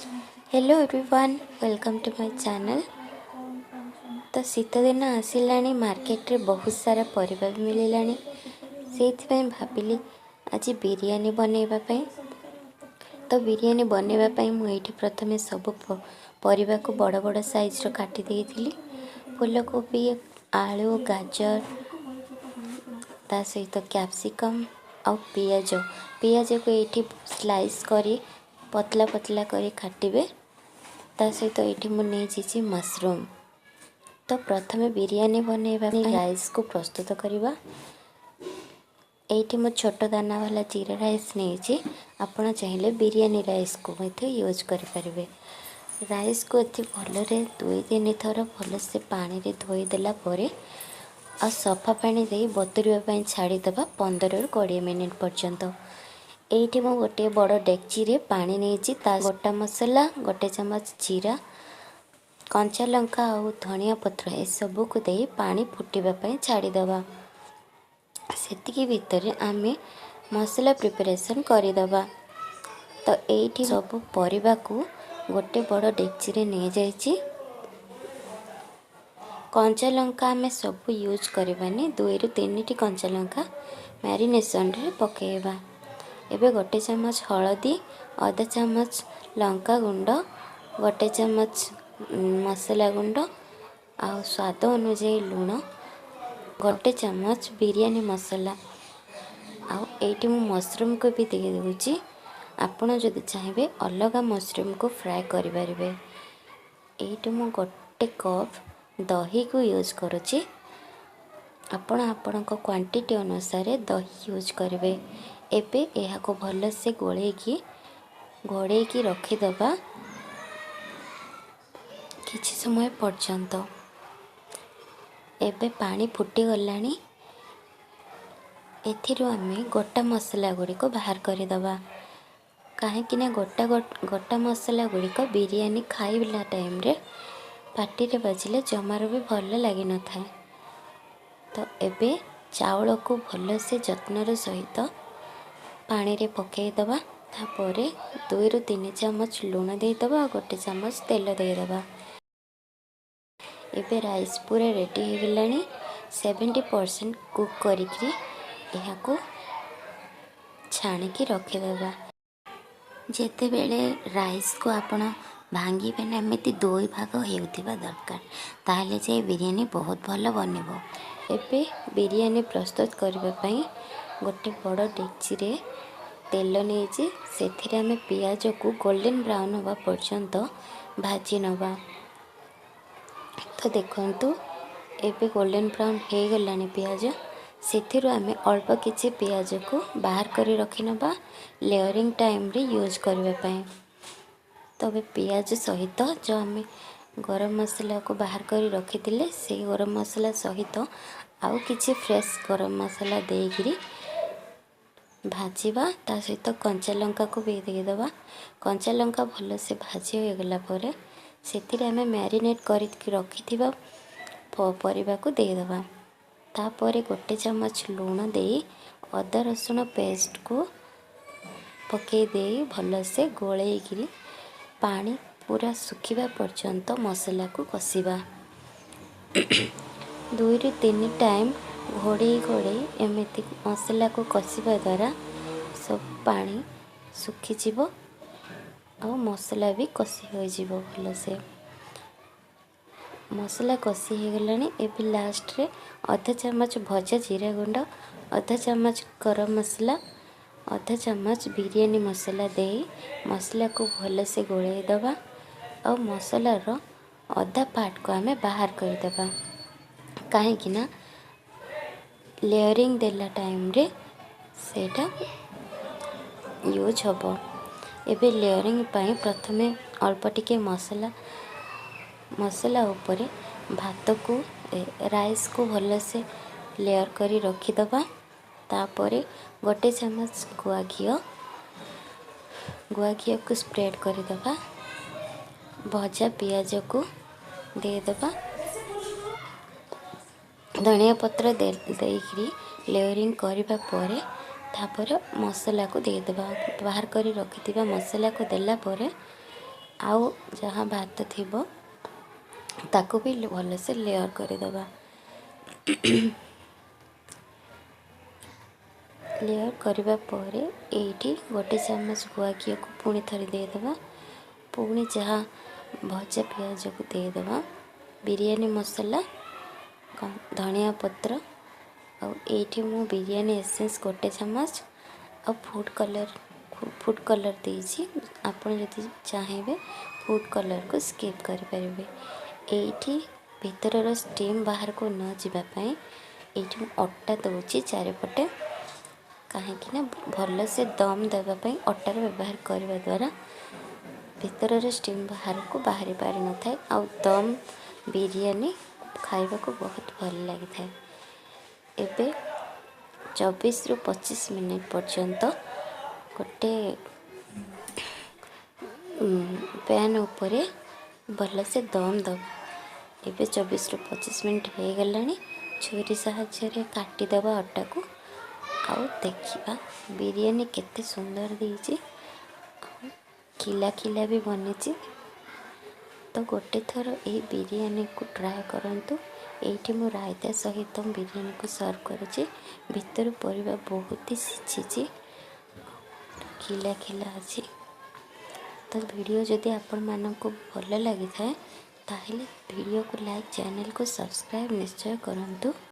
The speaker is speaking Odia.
Hello everyone, welcome to my channel. ତ ଶୀତ ଦିନ ଆସିଲାଣି, ମାର୍କେଟରେ ବହୁତ ସାରା ପରିବା ବି ମିଳିଲାଣି। ସେଇଥିପାଇଁ ଭାବିଲି ଆଜି ବିରିୟାନୀ ବନେଇବା ପାଇଁ। ତ ବିରିୟାନୀ ବନେଇବା ପାଇଁ ମୁଁ ଏଇଠି ପ୍ରଥମେ ସବୁ ପରିବାକୁ ବଡ଼ ବଡ଼ ସାଇଜ୍ର କାଟି ଦେଇଥିଲି। ଫୁଲକୋବି, ଆଳୁ, ଗାଜର, ତା ସହିତ କ୍ୟାପ୍ସିକମ୍ ଆଉ ପିଆଜ। ପିଆଜକୁ ଏଇଠି ସ୍ଲାଇସ୍ କରି ପତଲା ପତଲା କରି କାଟିବେ। ତା ସହିତ ଏଇଠି ମୁଁ ନେଇଯାଇଛି ମସରୁମ୍। ତ ପ୍ରଥମେ ବିରିୟାନୀ ବନେଇବା ପାଇଁ ରାଇସ୍କୁ ପ୍ରସ୍ତୁତ କରିବା। ଏଇଠି ମୁଁ ଛୋଟ ଦାନା ବାଲା ଜିରା ରାଇସ୍ ନେଇଛି। ଆପଣ ଚାହିଁଲେ ବିରିୟାନୀ ରାଇସ୍କୁ ମଧ୍ୟ ୟୁଜ୍ କରିପାରିବେ। ରାଇସ୍କୁ ଏଠି ଭଲରେ ଦୁଇ ତିନି ଥର ଭଲସେ ପାଣିରେ ଧୋଇଦେଲା ପରେ ଆଉ ସଫା ପାଣି ଦେଇ ବତୁରିବା ପାଇଁ ଛାଡ଼ିଦେବା 15ରୁ 20 ମିନିଟ୍ ପର୍ଯ୍ୟନ୍ତ। ଏଇଠି ମୁଁ ଗୋଟିଏ ବଡ଼ ଡେକ୍ଚିରେ ପାଣି ନେଇଛି। ତା ଗୋଟା ମସଲା, ଗୋଟେ ଚାମଚ ଜିରା, କଞ୍ଚା ଲଙ୍କା ଆଉ ଧନିଆ ପତ୍ର ଏସବୁକୁ ଦେଇ ପାଣି ଫୁଟିବା ପାଇଁ ଛାଡ଼ିଦେବା। ସେତିକି ଭିତରେ ଆମେ ମସଲା ପ୍ରିପାରେସନ୍ କରିଦେବା। ତ ଏଇଠି ସବୁ ପରିବାକୁ ଗୋଟେ ବଡ଼ ଡେକ୍ଚିରେ ନେଇଯାଇଛି। କଞ୍ଚା ଲଙ୍କା ଆମେ ସବୁ ୟୁଜ୍ କରିବାନି, ଦୁଇରୁ ତିନିଟି କଞ୍ଚା ଲଙ୍କା ମ୍ୟାରିନେସନ୍ରେ ପକାଇବା। ଏବେ ଗୋଟେ ଚାମଚ ହଳଦୀ, ଅଧ ଚାମଚ ଲଙ୍କା ଗୁଣ୍ଡ, ଗୋଟେ ଚାମଚ ମସଲା ଗୁଣ୍ଡ ଆଉ ସ୍ୱାଦ ଅନୁଯାୟୀ ଲୁଣ, ଗୋଟେ ଚାମଚ ବିରିୟାନୀ ମସଲା ଆଉ ଏଇଠି ମୁଁ ମସରୁମ୍କୁ ବି ଦେଇ ଦେଉଛି। ଆପଣ ଯଦି ଚାହିଁବେ, ଅଲଗା ମସରୁମ୍କୁ ଫ୍ରାଏ କରିପାରିବେ। ଏଇଠି ମୁଁ ଗୋଟେ କପ୍ ଦହିକୁ ୟୁଜ୍ କରୁଛି। ଆପଣ ଆପଣଙ୍କ କ୍ୱାଣ୍ଟିଟି ଅନୁସାରେ ଦହି ୟୁଜ୍ କରିବେ। ଏବେ ଏହାକୁ ଭଲସେ ଗୋଳେଇକି ଘୋଡ଼େଇକି ରଖିଦେବା କିଛି ସମୟ ପର୍ଯ୍ୟନ୍ତ। ଏବେ ପାଣି ଫୁଟିଗଲାଣି। ଏଥିରୁ ଆମେ ଗୋଟା ମସଲା ଗୁଡ଼ିକୁ ବାହାର କରିଦେବା, କାହିଁକିନା ଗୋଟା ଗୋଟା ମସଲା ଗୁଡ଼ିକ ବିରିୟାନୀ ଖାଇଲା ଟାଇମ୍ରେ ପାଟିରେ ବାଜିଲେ ଜମାରୁ ବି ଭଲ ଲାଗିନଥାଏ। ତ ଏବେ ଚାଉଳକୁ ଭଲସେ ଯତ୍ନର ସହିତ ପାଣିରେ ପକାଇଦେବା। ତାପରେ 2ରୁ 3 ଚାମଚ ଲୁଣ ଦେଇଦେବା ଆଉ ଗୋଟେ ଚାମଚ ତେଲ ଦେଇଦେବା। ଏବେ ରାଇସ୍ ପୁରା ରେଡ଼ି ହେଇଗଲାଣି। 70% କୁକ୍ କରିକିରି ଏହାକୁ ଛାଣିକି ରଖିଦେବା। ଯେତେବେଳେ ରାଇସ୍କୁ ଆପଣ ଭାଙ୍ଗିବେ ନା, ଏମିତି ଦୁଇ ଭାଗ ହେଉଥିବା ଦରକାର, ତାହେଲେ ଯାଇ ବିରିୟାନୀ ବହୁତ ଭଲ ବନିବ। ଏବେ ବିରିୟାନୀ ପ୍ରସ୍ତୁତ କରିବା ପାଇଁ ଗୋଟେ ବଡ଼ ଡେକ୍ଚିରେ ତେଲ ନେଇଛି। ସେଥିରେ ଆମେ ପିଆଜକୁ ଗୋଲ୍ଡେନ୍ ବ୍ରାଉନ୍ ହେବା ପର୍ଯ୍ୟନ୍ତ ଭାଜି ନେବା। ତ ଦେଖନ୍ତୁ, ଏବେ ଗୋଲ୍ଡେନ୍ ବ୍ରାଉନ୍ ହେଇଗଲାଣି ପିଆଜ। ସେଥିରୁ ଆମେ ଅଳ୍ପ କିଛି ପିଆଜକୁ ବାହାର କରି ରଖିନେବା ଲେୟରିଂ ଟାଇମ୍ରେ ୟୁଜ୍ କରିବା ପାଇଁ। ତବେ ପିଆଜ ସହିତ ଯେଉଁ ଆମେ ଗରମ ମସଲାକୁ ବାହାର କରି ରଖିଥିଲେ, ସେଇ ଗରମ ମସଲା ସହିତ ଆଉ କିଛି ଫ୍ରେଶ୍ ଗରମ ମସଲା ଦେଇକିରି ଭାଜିବା। ତା ସହିତ କଞ୍ଚା ଲଙ୍କାକୁ ବି ଦେଇଦେବା। କଞ୍ଚା ଲଙ୍କା ଭଲସେ ଭାଜି ହୋଇଗଲା ପରେ ସେଥିରେ ଆମେ ମ୍ୟାରିନେଟ୍ କରିକି ରଖିଥିବା ପରିବାକୁ ଦେଇଦେବା। ତାପରେ ଗୋଟେ ଚାମଚ ଲୁଣ ଦେଇ ଅଦା ରସୁଣ ପେଷ୍ଟକୁ ପକାଇ ଦେଇ ଭଲସେ ଗୋଳେଇକିରି ପାଣି ପୁରା ଶୁଖିବା ପର୍ଯ୍ୟନ୍ତ ମସଲାକୁ କଷିବା। ଦୁଇରୁ ତିନି ଟାଇମ୍ ଘୋଡ଼େଇ ଘୋଡ଼େଇ ଏମିତି ମସଲାକୁ କଷିବା ଦ୍ୱାରା ସବୁ ପାଣି ଶୁଖିଯିବ ଆଉ ମସଲା ବି କଷି ହୋଇଯିବ ଭଲସେ। ମସଲା କଷି ହେଇଗଲାଣି। ଏବେ ଲାଷ୍ଟରେ ଅଧ ଚାମଚ ଭଜା ଜିରା ଗୁଣ୍ଡ, ଅଧ ଚାମଚ ଗରମ ମସଲା, ଅଧ ଚାମଚ ବିରିୟାନୀ ମସଲା ଦେଇ ମସଲାକୁ ଭଲସେ ଗୋଳେଇ ଦେବା ଆଉ ମସଲାର ଅଧା ପାର୍ଟକୁ ଆମେ ବାହାର କରିଦେବା, କାହିଁକି ନା ଲେୟରିଂ ଦେଲା ଟାଇମ୍ରେ ସେଇଟା ୟୁଜ୍ ହେବ। ଏବେ ଲେୟରିଂ ପାଇଁ ପ୍ରଥମେ ଅଳ୍ପ ଟିକେ ମସଲା, ମସଲା ଉପରେ ଭାତକୁ, ରାଇସ୍କୁ ଭଲସେ ଲେୟର୍ କରି ରଖିଦେବା। ତାପରେ ଗୋଟେ ଚାମଚ ଗୁଆ ଘିଅ, ଗୁଆ ଘିଅକୁ ସ୍ପ୍ରେଡ଼୍ କରିଦେବା। ଭଜା ପିଆଜକୁ ଦେଇଦେବା। ଧନିଆ ପତ୍ର ଦେଇକିରି ଲେୟରିଂ କରିବା ପରେ ତାପରେ ମସଲାକୁ ଦେଇଦେବା। ବାହାର କରି ରଖିଥିବା ମସଲାକୁ ଦେଲା ପରେ ଆଉ ଯାହା ଭାତ ଥିବ, ତାକୁ ବି ଭଲସେ ଲେୟର୍ କରିଦେବା। ଲେୟର୍ କରିବା ପରେ ଏଇଠି ଗୋଟେ ଚାମଚ ଗୁଆ ଘିଅକୁ ପୁଣି ଥରେ ଦେଇଦେବା। ପୁଣି ଯାହା ଭଜା ପିଆଜକୁ ଦେଇଦେବା, ବିରିୟାନୀ ମସଲା, ଧନିଆ ପତ୍ର। ଆଉ ଏଇଠି ମୁଁ ବିରିୟାନୀ ଏସେନ୍ସ ଗୋଟେ ଚାମଚ ଆଉ ଫୁଡ଼୍ କଲର୍ ଦେଇଛି। ଆପଣ ଯଦି ଚାହିଁବେ, ଫୁଡ଼୍ କଲର୍କୁ ସ୍କିପ୍ କରିପାରିବେ। ଏଇଠି ଭିତରର ଷ୍ଟିମ୍ ବାହାରକୁ ନ ଯିବା ପାଇଁ ଏଇଠି ମୁଁ ଅଟା ଦେଉଛି ଚାରିପଟେ, କାହିଁକି ନା ଭଲସେ ଦମ୍ ଦେବା ପାଇଁ ଅଟାର ବ୍ୟବହାର କରିବା ଦ୍ୱାରା ଭିତରର ଷ୍ଟିମ୍ ବାହାରକୁ ବାହାରି ପାରିନଥାଏ ଆଉ ଦମ୍ ବିରିୟାନୀ ଖାଇବାକୁ ବହୁତ ଭଲ ଲାଗିଥାଏ। ଏବେ 24ରୁ 25 ମିନିଟ୍ ପର୍ଯ୍ୟନ୍ତ ଗୋଟେ ପ୍ୟାନ୍ ଉପରେ ଭଲସେ ଦମ୍ ଦେବା। ଏବେ 24ରୁ 25 ମିନିଟ୍ ହେଇଗଲାଣି। ଛୁରୀ ସାହାଯ୍ୟରେ କାଟିଦେବା ଅଟାକୁ ଆଉ ଦେଖିବା ବିରିୟାନୀ କେତେ ସୁନ୍ଦର ଦେଇଛି ଆଉ ଖିଲା ଖିଲା ବି ବନିଛି। ତ ଗୋଟେ ଥର ଏଇ ବିରିୟାନୀକୁ ଟ୍ରାଏ କରନ୍ତୁ। ଏଇଠି ମୁଁ ରାଇତା ସହିତ ବିରିୟାନୀକୁ ସର୍ଭ କରୁଛି। ଭିତରୁ ପରିବା ବହୁତ ହି ସିଝିଛି, ଖିଲା ଖିଲା ଅଛି। ତ ଭିଡ଼ିଓ ଯଦି ଆପଣମାନଙ୍କୁ ଭଲ ଲାଗିଥାଏ, ତାହେଲେ ଭିଡ଼ିଓକୁ ଲାଇକ୍, ଚ୍ୟାନେଲକୁ ସବସ୍କ୍ରାଇବ୍ ନିଶ୍ଚୟ କରନ୍ତୁ।